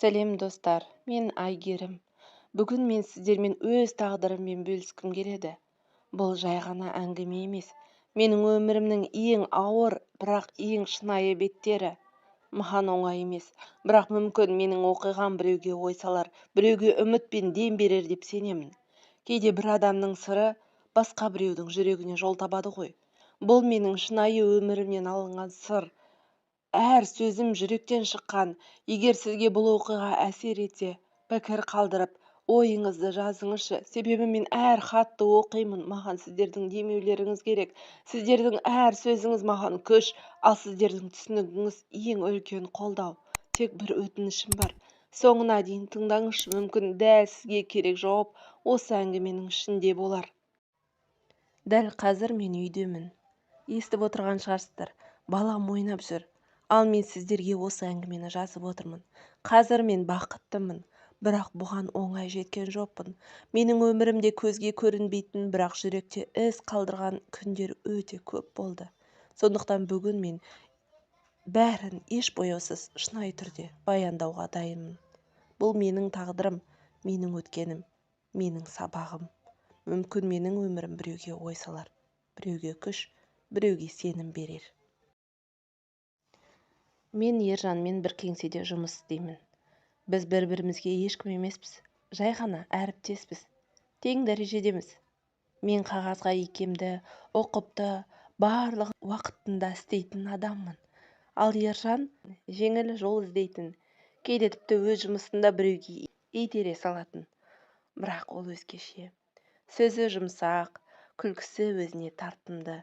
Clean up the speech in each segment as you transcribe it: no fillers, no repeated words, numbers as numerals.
Сәлем, достар! Мен Айгерім. Бүгін мен сіздермен өз тағдырыммен бөліскім келеді. Бұл жай ғана әңгіме емес, менің өмірімнің ең ауыр, бірақ ең шынайы беттері. Маған оңай емес, бірақ мүмкін менің оқиғам біреуге ой салар, біреуге үміт пен дем берер деп сенемін. Кейде бір адамның сыры басқа біреудің жүрегіне жол табады ғой. Бұл менің шынайы өмірімнен алынған сыр. Әр сөзім жүректен шыққан. Егер сізге бұл оқиға әсер етсе, пікір қалдырып, ойыңызды жазыңызшы. Себебі мен әр хатты оқимын. Маған сіздердің демеулеріңіз керек. Сіздердің әр сөзіңіз маған күш, ал сіздердің түсінігіңіз ең үлкен қолдау. Тек бір өтінішім бар: соңына дейін тыңдаңызшы. Мүмкін, дәл сізге керек жауап осы әңгіменің ішінде болар. Дәл қазір мен үйдемін. Естіп отырған шығарсыздар, балам ойнап жүр. Ал мен сіздерге осы әңгімені жазып отырмын. Қазір мен бақыттымын, бірақ бұған оңай жеткен жоқпын. Менің өмірімде көзге көрінбейтін, бірақ жүректе із қалдырған күндер өте көп болды. Сондықтан бүгін мен бәрін еш бояусыз, шынайы түрде баяндауға дайынмын. Бұл менің тағдырым, менің өткенім, менің сабағым. Мүмкін, менің өмірім біреуге ой салар, біреуге күш, біреуге сенім берер. Мен Ержанмен бір кеңседе жұмыс істеймін. Біз бір бірімізге ешкім емеспіз, жай ғана әріптеспіз, тең дәрежедеміз. Мен қағазға икемді, ұқыпты, барлығын уақытында істейтін адаммын. Ал Ержан жеңіл жол іздейтін, кейде тіпті өз жұмысында біреуге итере салатын. Бірақ ол өзгеше. Сөзі жұмсақ, күлкісі өзіне тартымды.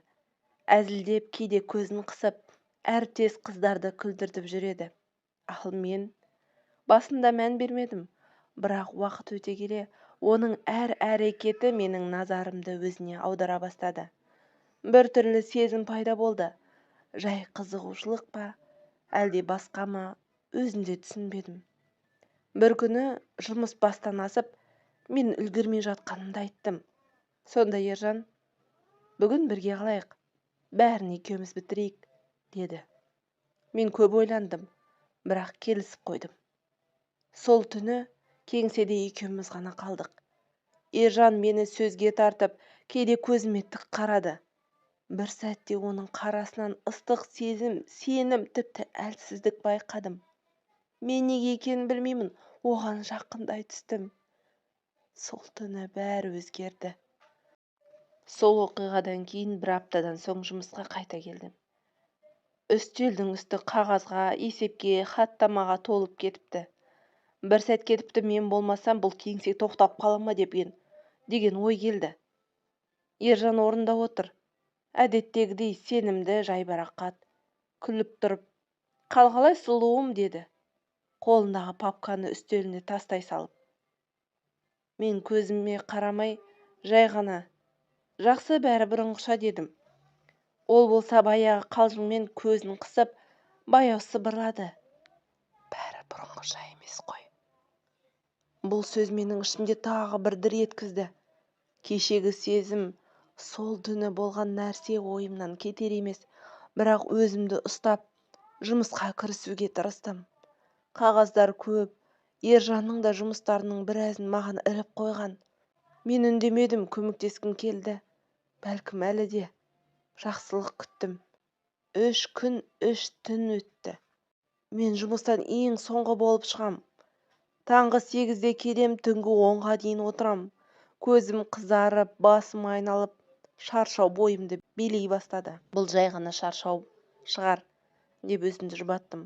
Әзілдеп, кейде көзін қысып, әріптес қыздарды күлдіртіп жүреді. Ал мен басында мән бермедім, бірақ уақыт өте келе оның әр әрекеті менің назарымды өзіне аудара бастады. Бір түрлі сезім пайда болды. Жай қызығушылық па, әлде басқа ма, өзім де түсінбедім. Бір күні жұмыс бастан асып, мен үлгермей жатқанымды айттым. Сонда Ержан: «Бүгін бірге қалайық, бәрін екеуміз бітірейік», – деді. Мен көп ойландым, бірақ келісіп қойдым. Сол түні кеңседе екеуміз ғана қалдық. Ержан мені сөзге тартып, кейде көзіме тік қарады. Бір сәтте оның қарасынан ыстық сезім, сенім, тіпті әлсіздік байқадым. Мен неге екенін білмеймін, оған жақындай түстім. Сол түні бәрі өзгерді. Сол оқиғадан кейін бір аптадан соң жұмысқа қайта келдім. Үстелдің үсті қағазға, есепке, хаттамаға толып кетіпті. Бір сәтке тіпті мен болмасам, бұл кеңсе тоқтап қала ма деген ой келді. Ержан орнында отыр, әдеттегідей сенімді, жайбарақат күліп тұрып: «Қал қалай, сұлуым?» – деді, қолындағы папканы үстеліне тастай салып. Мен көзіме қарамай, жай ғана: «Жақсы, бәрі бұрынғыша», – дедім. Ол болса баяғы қалжыңмен көзін қысып, баяу сыбырлады: «Бәрі бұрынғыша емес қой». Бұл сөз менің ішімде тағы бір дір еткізді. Кешегі сезім, сол түні болған нәрсе ойымнан кетер емес. Бірақ өзімді ұстап, жұмысқа кірісуге тырыстым. Қағаздар көп, Ержанның да жұмыстарының біразын маған іліп қойған. Мен үндемедім. Көмектескім келді, бәлкім, әлі де жақсылық күттім. 3 күн, 3 түн өтті. Мен жұмыстан ең соңғы болып шығам. Таңғы 8-де келем, түнгі 10-ға дейін отырам. Көзім қызарып, басым айналып, шаршау бойымды билей бастады. Бұл жай ғана шаршау шығар деп өзімді жұбаттым.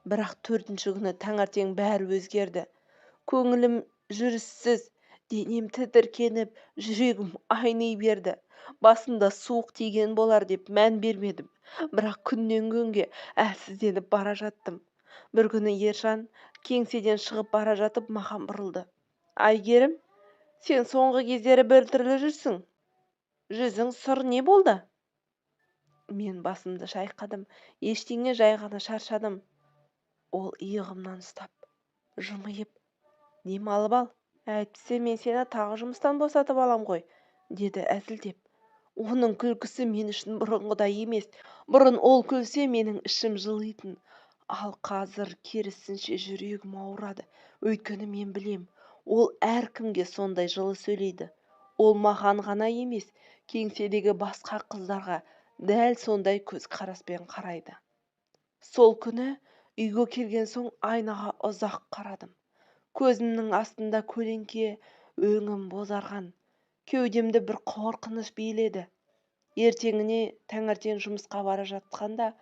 Бірақ төртінші күні таңертең бәрі өзгерді. Көңілім жүріссіз, денем тітіркеніп, жүрегім айни берді. Басында суық тиген болар деп мән бермедім, бірақ күннен күнге әлсізденіп бара жаттым. Бір күні Ержан кеңседен шығып бара жатып маған бұрылды: «Айгерім, сен соңғы кездері біртүрлі жүрсің, жүзің сұр, не болды?» Мен басымды шайқадым: «Ештеңе, жай ғана шаршадым». Ол иығымнан ұстап, жымиып: «Демалып ал, әйтпесе мен сені тағы жұмыстан босатып алам ғой», – деді әзілдеп. Оның күлкісі мен үшін бұрынғыдай емес. Бұрын ол күлсе, менің ішім жылитын. Ал қазір керісінше жүрегім ауырады. Өйткені мен білем, ол әркімге сондай жылы сөйлейді. Ол маған ғана емес, кеңседегі басқа қыздарға дәл сондай көзқараспен қарайды. Сол күні үйге келген соң айнаға ұзақ қарадым. Көзімнің астында көлеңке, өңім бозарған. Кеудемді бір қорқыныш биледі. Ертеңіне таңертең жұмысқа бара жатқанда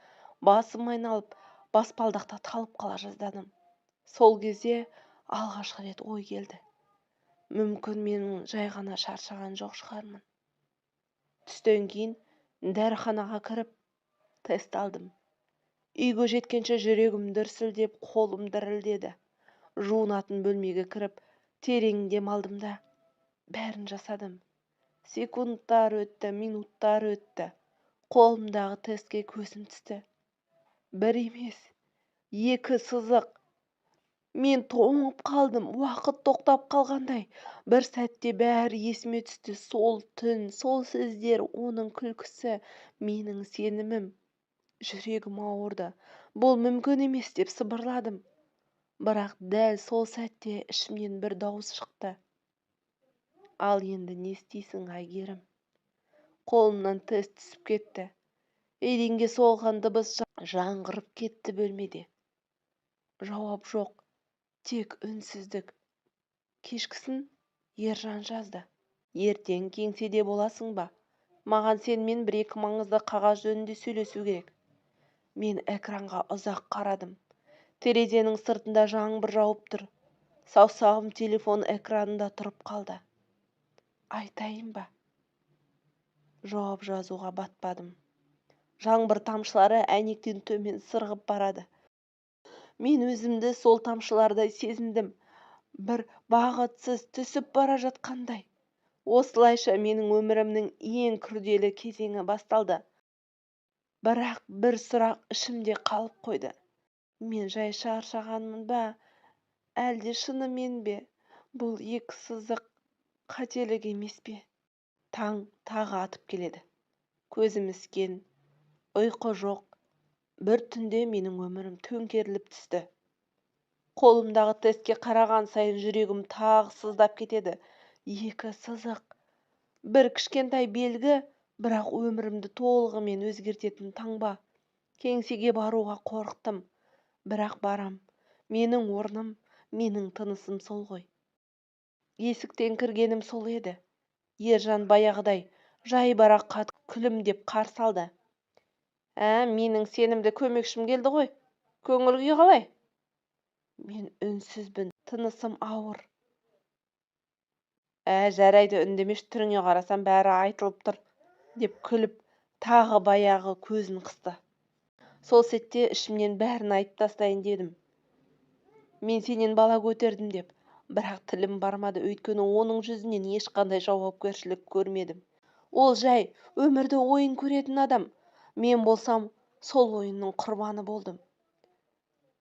басым айналып, баспалдақта талып қала жаздадым. Сол кезде алғашқы рет ой келді. Мүмкін мен жай ғана шаршаған жоқ шығармын. Түстен кейін дәріханаға кіріп тест алдым. Үйге жеткенше жүрегім дүрсілдеп, қолым дірілдеді. Жуынатын бөлмеге кіріп, терең дем алдым да, бәрін жасадым. Секундтар өтті, минуттар өтті. Қолымдағы тестке көзім түсті. Бір емес, екі сызық. Мен тоңып қалдым, уақыт тоқтап қалғандай. Бір сәтте бәрі есіме түсті. Сол түн, сол сөздер, оның күлкісі, менің сенімім. Жүрегім ауырды. Бұл мүмкін емес деп сыбырладым. Бірақ дәл сол сәтте ішімнен бір дауыс шықты. Ал енді не істейсің, Әйгерім? Қолымнан тест түсіп кетті. Еденге соғылған дыбыс жаңғырып кетті бөлмеде. Жауап жоқ, тек үнсіздік. Кешкісін Ержан жазды. Ертең кеңседе боласың ба? Маған сенімен бір-екі маңызды қағаз жөнінде сөйлесу керек. Мен экранға ұзақ қарадым. Терезенің сыртында жаңбыр жауып тұр. Саусағым телефон экранында тұрып қалды. Айтайын ба? Жауап жазуға батпадым. Жаңбыр тамшылары әйнектен төмен сырғып барады. Мен өзімді сол тамшылардай сезіндім. Бір бағытсыз түсіп бара жатқандай. Осылайша менің өмірімнің ең күрделі кезеңі басталды. Бірақ бір сұрақ ішімде қалып қойды. Мен жай шаршағанмын ба, әлде шынымен бе? Бұл екі сызық қателік емес пе? Таң тағы атып келеді. Көзім іскен, ұйқы жоқ. Бір түнде менің өмірім төңкеріліп түсті. Қолымдағы тестке қараған сайын жүрегім тағы сыздап кетеді. Екі сызық. Бір кішкентай белгі, бірақ өмірімді толығымен өзгертетін таңба. Кеңсеге баруға қорықтым. Бірақ барам. Менің орным, менің тынысым сол ғой. Есіктен кіргенім сол еді. Ержан баяғыдай жайбарақат күлімдеп қарсы алды. Ә, менің сенімді көмекшім келді ғой. Көңіл күй қалай? Мен үнсізбін, тынысым ауыр. Ә, жарайды, үндемеші, түріңе қарасам бәрі айтылып тұр, деп күліп, тағы баяғы көзін қысты. Сол сәтте ішімнен бәрін айтып тастайын дедім. Мен сенен бала көтердім деп, бірақ тілім бармады, өйткені оның жүзінен ешқандай жауапкершілік көрмедім. Ол жай өмірді ойын көретін адам. Мен болсам, сол ойынның құрбаны болдым.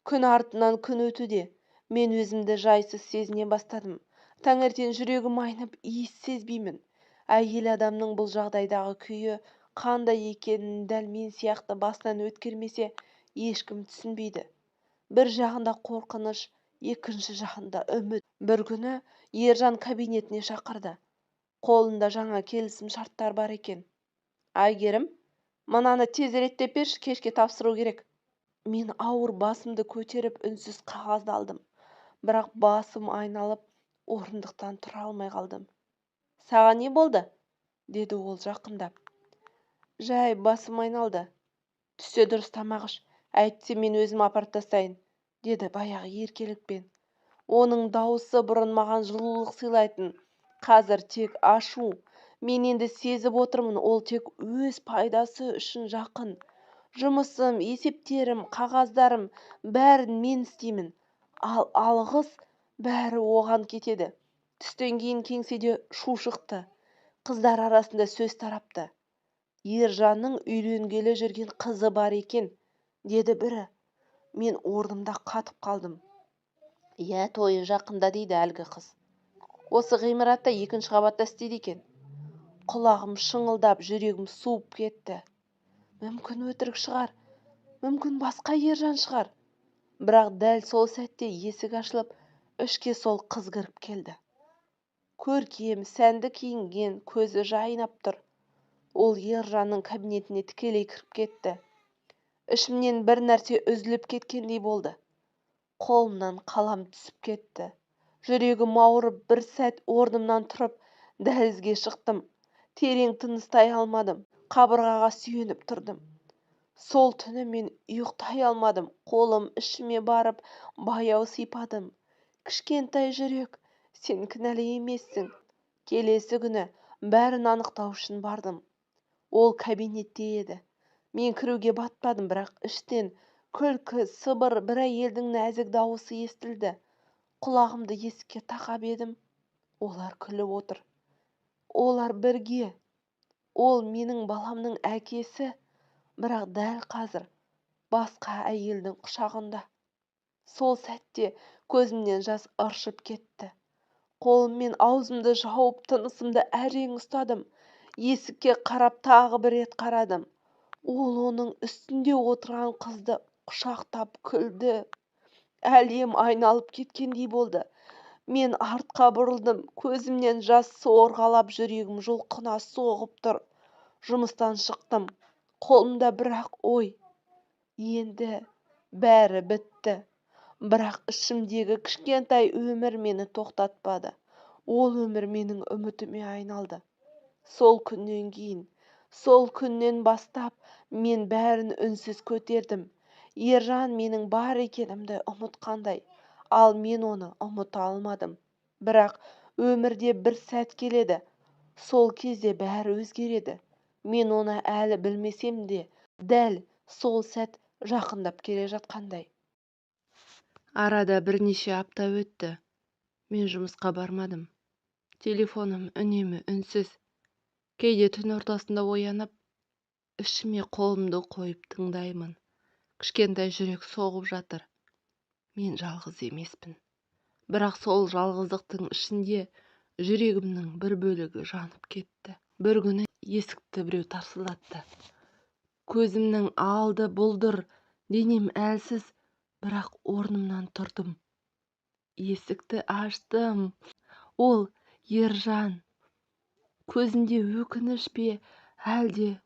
Күн артынан күн өтуде, мен өзімді жайсыз сезіне бастадым. Таңертең жүрегім айнып, иіс сезбеймін. Әйел адамның бұл жағдайдағы күйі қандай екенін дәл мен сияқты басынан өткермесе, ешкім түсінбейді. Бір жағында қорқыныш, екінші жағында үміт. Бір күні Ержан кабинетіне шақырды. Қолында жаңа келісім шарттар бар екен. Әйгерім, мынаны тез реттеп берші, кешке тапсыру керек. Мен ауыр басымды көтеріп үнсіз қағазды алдым. Бірақ басым айналып, орындықтан тұра алмай қалдым. Саған не болды? Деді ол жақындап. Жай басым айналды. Түсте дұрыс тамақ іш, әйтсе мен өзім апарып тастайын, деді баяғы еркелікпен. Оның дауысы бұрын маған жылулық сыйлайтын, қазір тек ашу. Мен енді сезіп отырмын, ол тек өз пайдасы үшін жақын. Жұмысым, есептерім, қағаздарым, бәрін мен істеймін. Ал алғыс бәрі оған кетеді. Түстен кейін кеңседе шу шықты. Қыздар арасында сөз тарапты. Ержанның үйленгелі жүрген қызы бар екен, деді бірі. Мен орнымда қатып қалдым. Иә, тойы жақында, дейді әлгі қыз. Осы ғимаратта екінші қабатта істейді екен. Құлағым шыңылдап, жүрегім суып кетті. Мүмкін өтірік шығар, мүмкін басқа Ержан шығар. Бірақ дәл сол сәтте есік ашылып, ішке сол қыз кіріп келді. Көркем, сәнді киінген, көзі жайнап тұр. Ол Ержанның кабинетіне тікелей кіріп кетті. Ішімнен бір нәрсе үзіліп кеткендей болды. Қолымнан қалам түсіп кетті. Жүрегім ауырып, бір сәт орнымнан тұрып, дәлізге шықтым. Терең тыныстай алмадым. Қабырғаға сүйеніп тұрдым. Сол түні мен ұйықтай алмадым. Қолым ішіме барып, баяу сипадым. Кішкентай жүрек, сен кінәлі емессің. Келесі күні бәрін анықтау үшін бардым. Ол кабинетте еді. Мен кіруге батпадым, бірақ іштен күлкі, сыбыр, бір әйелдің нәзік дауысы естілді. Құлағымды есікке тақап едім. Олар күліп отыр. Олар бірге. Ол менің баламның әкесі, бірақ дәл қазір басқа әйелдің құшағында. Сол сәтте көзімнен жас ыршып кетті. Қолыммен аузымды жауып, тынысымды әрең ұстадым. Есікке қарап тағы бір рет қарадым. Ол оның үстінде отырған қызды құшақтап күлді. Әлем айналып кеткендей болды. Мен артқа бұрылдым. Көзімнен жас сорғалап, жүрегім жұлқына соғып тұр. Жұмыстан шықтым. Қолымда бірақ ой. Енді бәрі бітті. Бірақ ішімдегі кішкентай өмір мені тоқтатпады. Ол өмір менің үмітіме айналды. Сол күннен кейін, сол күннен бастап мен бәрін үнсіз көтердім. Ержан менің бар екенімді ұмытқандай, ал мен оны ұмыта алмадым. Бірақ өмірде бір сәт келеді. Сол кезде бәрі өзгереді. Мен оны әлі білмесем де, дәл сол сәт жақындап келе жатқандай. Арада бірнеше апта өтті. Мен жұмысқа бармадым. Телефоным үнемі үнсіз. Кейде түн ортасында оянып, ішіме қолымды қойып тыңдаймын. Кішкентай жүрек соғып жатыр. Мен жалғыз емеспін. Бірақ сол жалғыздықтың ішінде жүрегімнің бір бөлігі жанып кетті. Бір күні есікті біреу тарсылдатты. Көзімнің алды бұлдыр, денем әлсіз, бірақ орнымнан тұрдым. Есікті аштым. Ол Ержан. Көзінде өкініш пе, әлде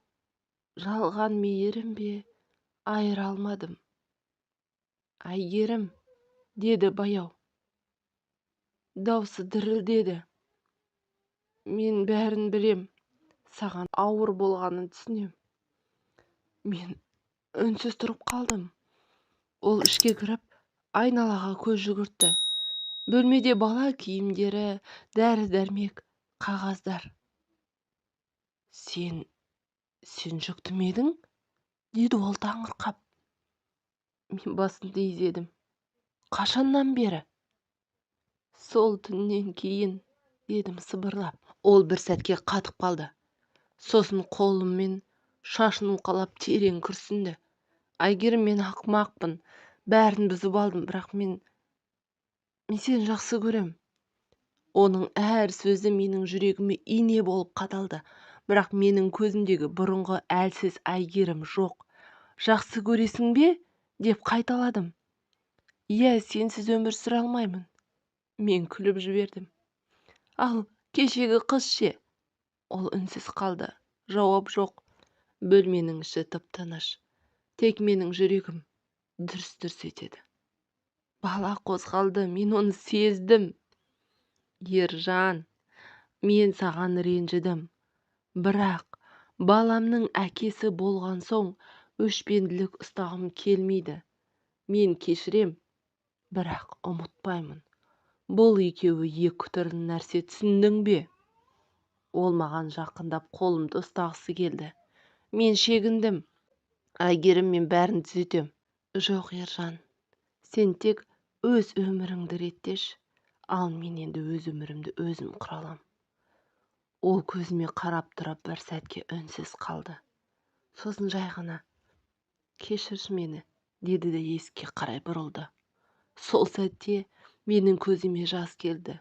жалған мейірім бе, айыра алмадым. Әйгерім, деді баяу. Даусы дірілдеді. Мен бәрін білем. Саған ауыр болғанын түсінем. Мен үнсіз тұрып қалдым. Ол ішке кіріп, айналаға көз жүгіртті. Бөлмеде бала киімдері, дәрі-дәрмек, қағаздар. Сен жүкті ме едің? Деді ол таңырқап. Мен басымды изедім. Қашаннан бері? Сол түннен кейін, дедім сыбырлап. Ол бір сәтке қатып қалды. Сосын қолыммен шашын уқалап терең күрсінді. Әйгерім, мен ақымақпын. Бәрін бұзып алдым, бірақ мен сені жақсы көрем. Оның әр сөзі менің жүрегіме ине болып қадалды. Бірақ менің көзімдегі бұрынғы әлсіз Әйгерім жоқ. Жақсы көресің бе? Деп қайталадым. Иә, сенсіз өмір сүре алмаймын. Мен күліп жібердім. Ал кешегі қыз ше? Ол үнсіз қалды. Жауап жоқ. Бөлменің іші тып-тыныш. Тек менің жүрегім дүрс-дүрс етеді. Бала қозғалды, мен оны сездім. Ержан, мен саған ренжідім. Бірақ баламның әкесі болған соң өшпенділік ұстағым келмейді. Мен кешірем, бірақ ұмытпаймын. Бұл екеуі екі түрлі нәрсе, түсіндің бе? Ол маған жақындап қолымды ұстағысы келді. Мен шегіндім. Әйгерім, мен бәрін түзетем. Жоқ, Ержан, сен тек өз өміріңді реттеш, ал мен енді өз өмірімді өзім құралам. Ол көзіме қарап тұрып бір сәтке үнсіз қалды. Сосын жай ғана, кешірші мені, деді де есікке қарай бұрылды. Сол сәтте менің көзіме жас келді.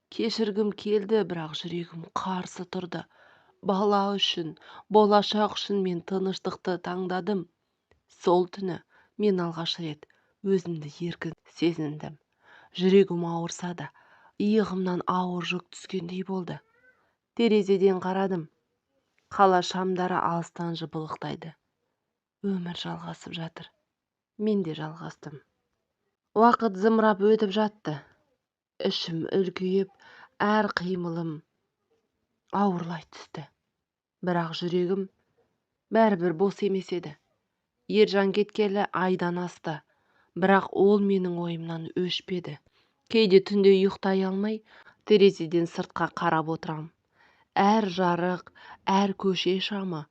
Кешіргім келді, бірақ жүрегім қарсы тұрды. Бала үшін, болашақ үшін мен тыныштықты таңдадым. Сол түні мен алғаш рет Өзімді еркін сезіндім. Жүрегім ауырса да, иығымнан ауыр жүк түскендей болды. Терезеден қарадым. Қала шамдары алыстан жыбылықтайды. Өмір жалғасып жатыр. Мен де жалғастым. Уақыт зымырап өтіп жатты. Ішім үлкейіп, әр қимылым ауырлай түсті. Бірақ жүрегім бәрібір бос емес еді. Ержан кеткелі айдан асты. Бірақ ол менің ойымнан өшпеді. Кейде түнде ұйықтай алмай, терезеден сыртқа қарап отырам. Әр жарық, әр көше шамы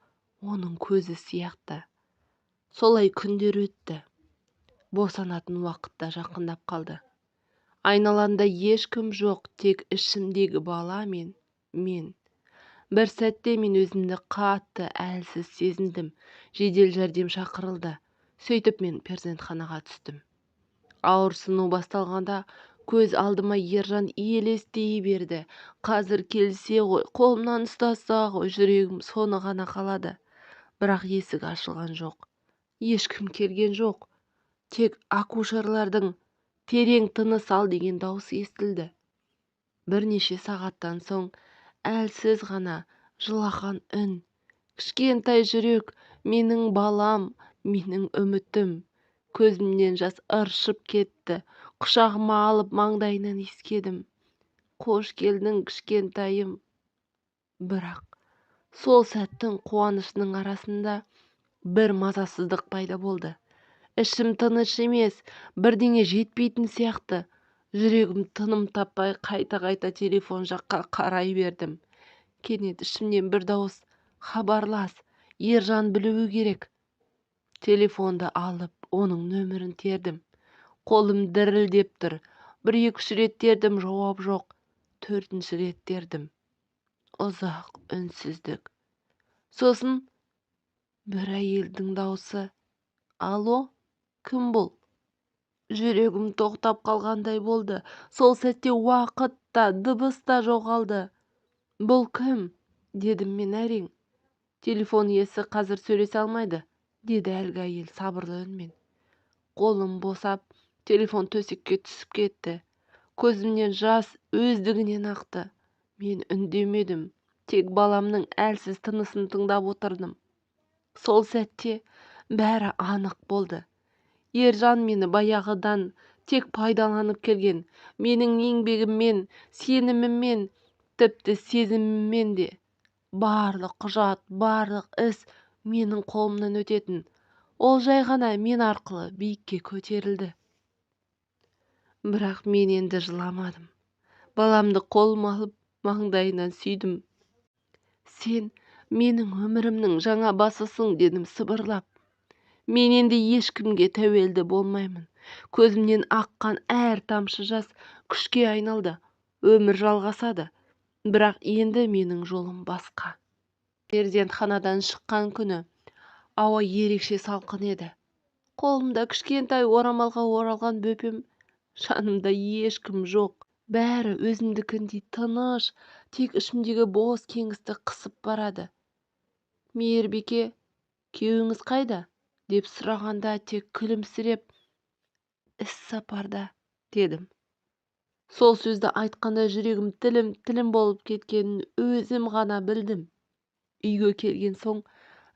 оның көзі сияқты. Солай күндер өтті. Босанатын уақыт та жақындап қалды. Айналамда ешкім жоқ, тек ішімдегі бала мен мен. Бір сәтте мен өзімді қатты әлсіз сезіндім. Жедел жәрдем шақырылды. Сөйтіп мен перзентханаға түстім. Ауырсыну басталғанда көз алдыма Ержан елестей берді. Қазір келсе ғой, қолымнан ұстаса ғой, жүрегім соны ғана қалады. Бірақ есік ашылған жоқ. Ешкім келген жоқ. Тек акушерлардың терең тыныс ал деген даусы естілді. Бірнеше сағаттан соң әлсіз ғана жылаған үн. Кішкентай жүрек, менің балам, менің үмітім. Көзімнен жас ыршып кетті. Құшағыма алып маңдайынан иіскедім. Қош келдің, кішкентайым. Бірақ сол сәттің қуанышының арасында бір мазасыздық пайда болды. Ішім тыныш емес, бірдеңе жетпейтін сияқты. Жүрегім тыным таппай қайта-қайта телефон жаққа қарай бердім. Кенет ішімнен бір дауыс: хабарлас, Ержан білуі керек. Телефонды алып, оның нөмірін тердім. Қолым дірілдеп тұр. 1-2 рет тердім, жауап жоқ. 4-ші рет тердім. Ұзақ үнсіздік. Сосын бір әйелдің даусы: «Алло, кім бұл?» Жүрегім тоқтап қалғандай болды. Сол сәтте уақыт та, дыбыс та жоғалды. «Бұл кім?» дедім мен әрең. Телефон иесі қазір сөйлесе алмайды, деді әлгі әйел сабырлы үнмен. Қолым босап, телефон төсекке түсіп кетті. Көзімнен жас өздігінен ақты. Мен үндемедім, тек баламның әлсіз тынысын тыңдап отырдым. Сол сәтте бәрі анық болды. Ержан мені баяғыдан тек пайдаланып келген. Менің еңбегіммен, сеніміммен, тіпті сезіміммен де. Барлық құжат, барлық іс менің қолымнан өтетін. Ол жай ғана мен арқылы биікке көтерілді. Бірақ мен енді жыламадым. Баламды қолыма алып, маңдайынан сүйдім. Сен менің өмірімнің жаңа басысың, дедім сыбырлап. Мен енді ешкімге тәуелді болмаймын. Көзімнен аққан әр тамшы жас күшке айналды. Өмір жалғасады. Бірақ енді менің жолым басқа. Перзентханадан шыққан күні ауа ерекше салқын еді. Қолымда кішкентай орамалға оралған бөпем, жанымда ешкім жоқ. Бәрі өзімдікіндей тыныш, тек ішімдегі бос кеңістік қысып барады. Мейірбике, күйеуіңіз қайда? Деп сұрағанда тек күлімсіреп, іс сапарда, дедім. Сол сөзді айтқанда жүрегім тілім-тілім болып кеткенін өзім ғана білдім. Үйге келген соң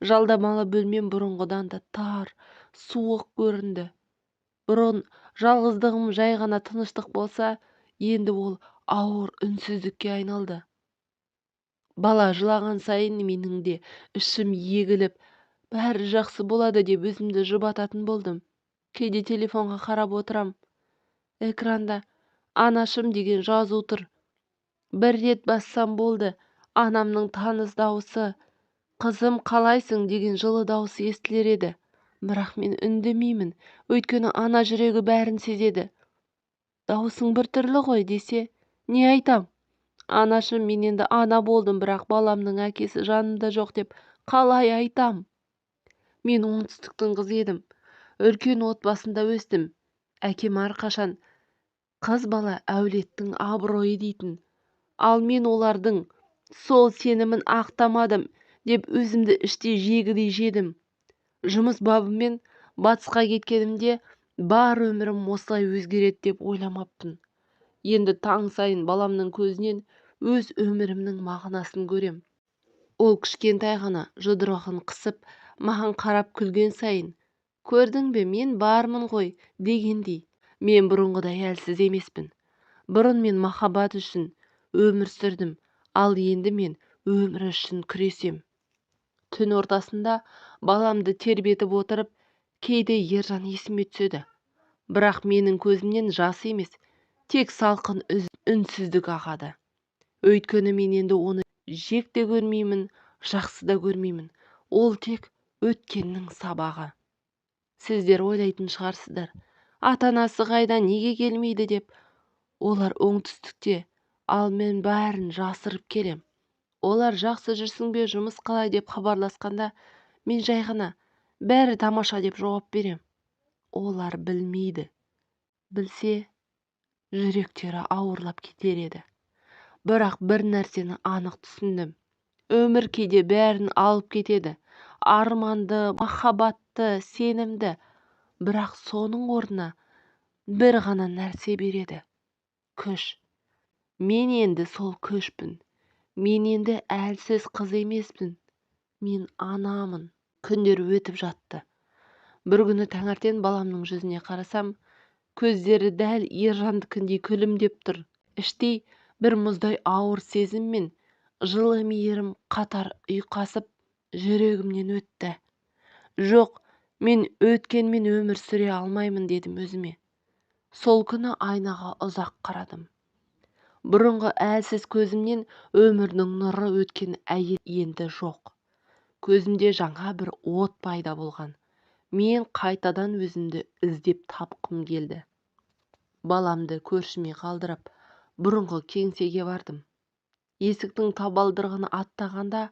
жалдамалы бөлмем бұрынғыдан да тар, суық көрінді. Бұрын жалғыздығым жай ғана тыныштық болса, енді ол ауыр үнсіздікке айналды. Бала жылаған сайын менің де ішім егіліп, бәрі жақсы болады деп өзімді жұбататын болдым. Кейде телефонға қарап отырам. Экранда анашым деген жазу тұр. Бір рет бассам болды, анамның таныс дауысы, қызым қалайсың деген жылы дауысы естілер еді. Бірақ мен үндемеймін, өйткені ана жүрегі бәрін сезеді. Дауысың біртүрлі ғой десе, не айтам? Анашым, мен енді ана болдым, бірақ баламның әкесі жанымда жоқ деп қалай айтам? Мен оңтүстіктің қызы едім. Үлкен отбасында өстім. Әкем әрқашан қыз бала әулеттің абыройы дейтін. Ал мен олардың сол сенімін ақтамадым деп өзімді іштей жегідей жедім. Жұмыс бабымен батысқа кеткенімде Бар өмірім осылай өзгереді деп ойламаппын. Енді таң сайын баламның көзінен өз өмірімнің мағынасын көрем. Ол кішкентай ғана жұдырығын қысып, маған қарап күлген сайын, көрдің бе, мен бармын ғой дегендей. Мен бұрынғыдай әлсіз емеспін. Бұрын мен махаббат үшін өмір сүрдім, ал енді мен өмір үшін күресем. Түн ортасында баламды тербетіп отырып, кейде Ержан есіме түседі. Бірақ менің көзімнен жас емес, тек салқын үнсіздік ағады. Өйткені мен енді оны жек те көрмеймін, жақсы да көрмеймін. Ол тек өткеннің сабағы. Сіздер ойлайтын шығарсыздар, ата-анасы қайда, неге келмейді деп. Олар оңтүстікте, ал мен бәрін жасырып келем. Олар жақсы жүрсің бе, жұмыс қалай деп хабарласқанда, мен жай ғана бәрі тамаша деп жауап берем. Олар білмейді. Білсе, жүректері ауырлап кетер еді. Бірақ бір нәрсені анық түсіндім. Өмір кейде бәрін алып кетеді. Арманды, махаббатты, сенімді. Бірақ соның орнына бір ғана нәрсе береді. Күш. Мен енді сол күшпін. Мен енді әлсіз қыз емеспін. Мен анамын. Күндер өтіп жатты. Бір күні таңертең баламның жүзіне қарасам, көздері дәл Ержандікіндей күлімдеп тұр. Іштей бір мұздай ауыр сезім мен жылы мейірім қатар ұйқасып жүрегімнен өтті. Жоқ, мен өткенмен өмір сүре алмаймын дедім өзіме. Сол күні айнаға ұзақ қарадым. Бұрынғы әлсіз көзімнен өмірдің нұры өткен әйел енді жоқ. Көзімде жаңа бір от пайда болған. Мен қайтадан өзімді іздеп тапқым келді. Баламды көршіме қалдырып, бұрынғы кеңсеге бардым. Есіктің табалдырығын аттағанда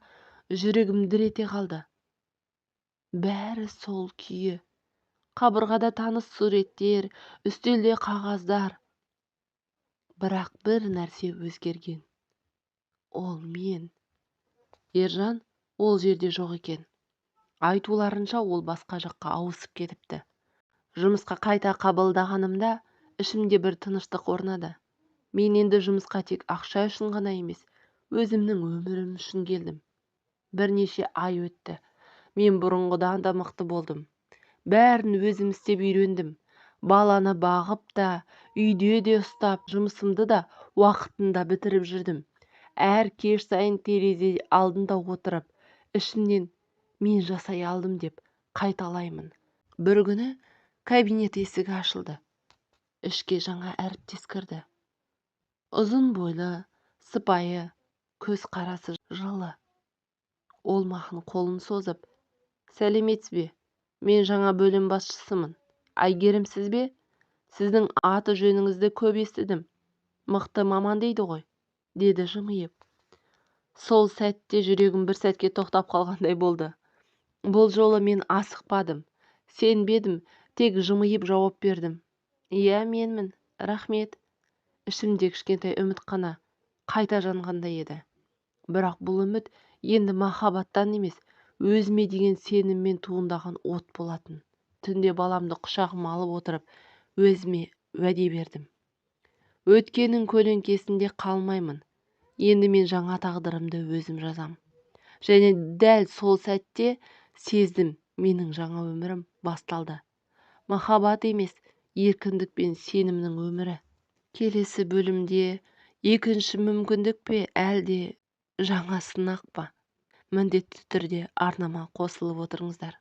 жүрегім дір ете қалды. Бәрі сол күйі. Қабырғада таныс суреттер, үстелде қағаздар. Бірақ бір нәрсе өзгерген. Ол мен. Ержан ол жерде жоқ екен. Айтуларынша ол басқа жаққа ауысып кетіпті. Жұмысқа қайта қабылдағанымда ішімде бір тыныштық орнады. Мен енді жұмысқа тек ақша үшін ғана емес, өзімнің өмірім үшін келдім. Бірнеше ай өтті. Мен бұрынғыдан да мықты болдым. Бәрін өзім істеп үйрендім. Баланы бағып та, үйде де ұстап, жұмысымды да уақытында бітіріп жүрдім. Әр кеш сайын терезе алдында отырып, ішімнен мен жасай алдым деп қайталаймын. Бір күні кабинет есігі ашылды. Ішке жаңа әріптес кірді. Ұзын бойлы, сыпайы, көз қарасы жылы. Ол маған қолын созып, сәлеметсіз бе? Мен жаңа бөлім басшысымын. Әйгерім сіз бе? Сіздің аты жөніңізді көп естідім. Мықты маман дейді ғой, деді жымиып. Сол сәтте жүрегім бір сәтке тоқтап қалғандай болды. Бұл жолы мен асықпадым, сенбедім, тек жымиып жауап бердім. Иә, менмін, рахмет. Ішімде кішкентай үміт қана қайта жанғандай еді. Бірақ бұл үміт енді махаббаттан емес, өзіме деген сеніммен туындаған от болатын. Түнде баламды құшағыма алып отырып, өзіме уәде бердім. Өткеннің көлеңкесінде қалмаймын. Енді мен жаңа тағдырымды өзім жазам. Және дәл сол сәтте сездім, менің жаңа өмірім басталды. Махаббат емес, еркіндік пен сенімнің өмірі. Келесі бөлімде екінші мүмкіндік пе, әлде жаңа сынақ па? Міндетті түрде арнама қосылып отырыңыздар.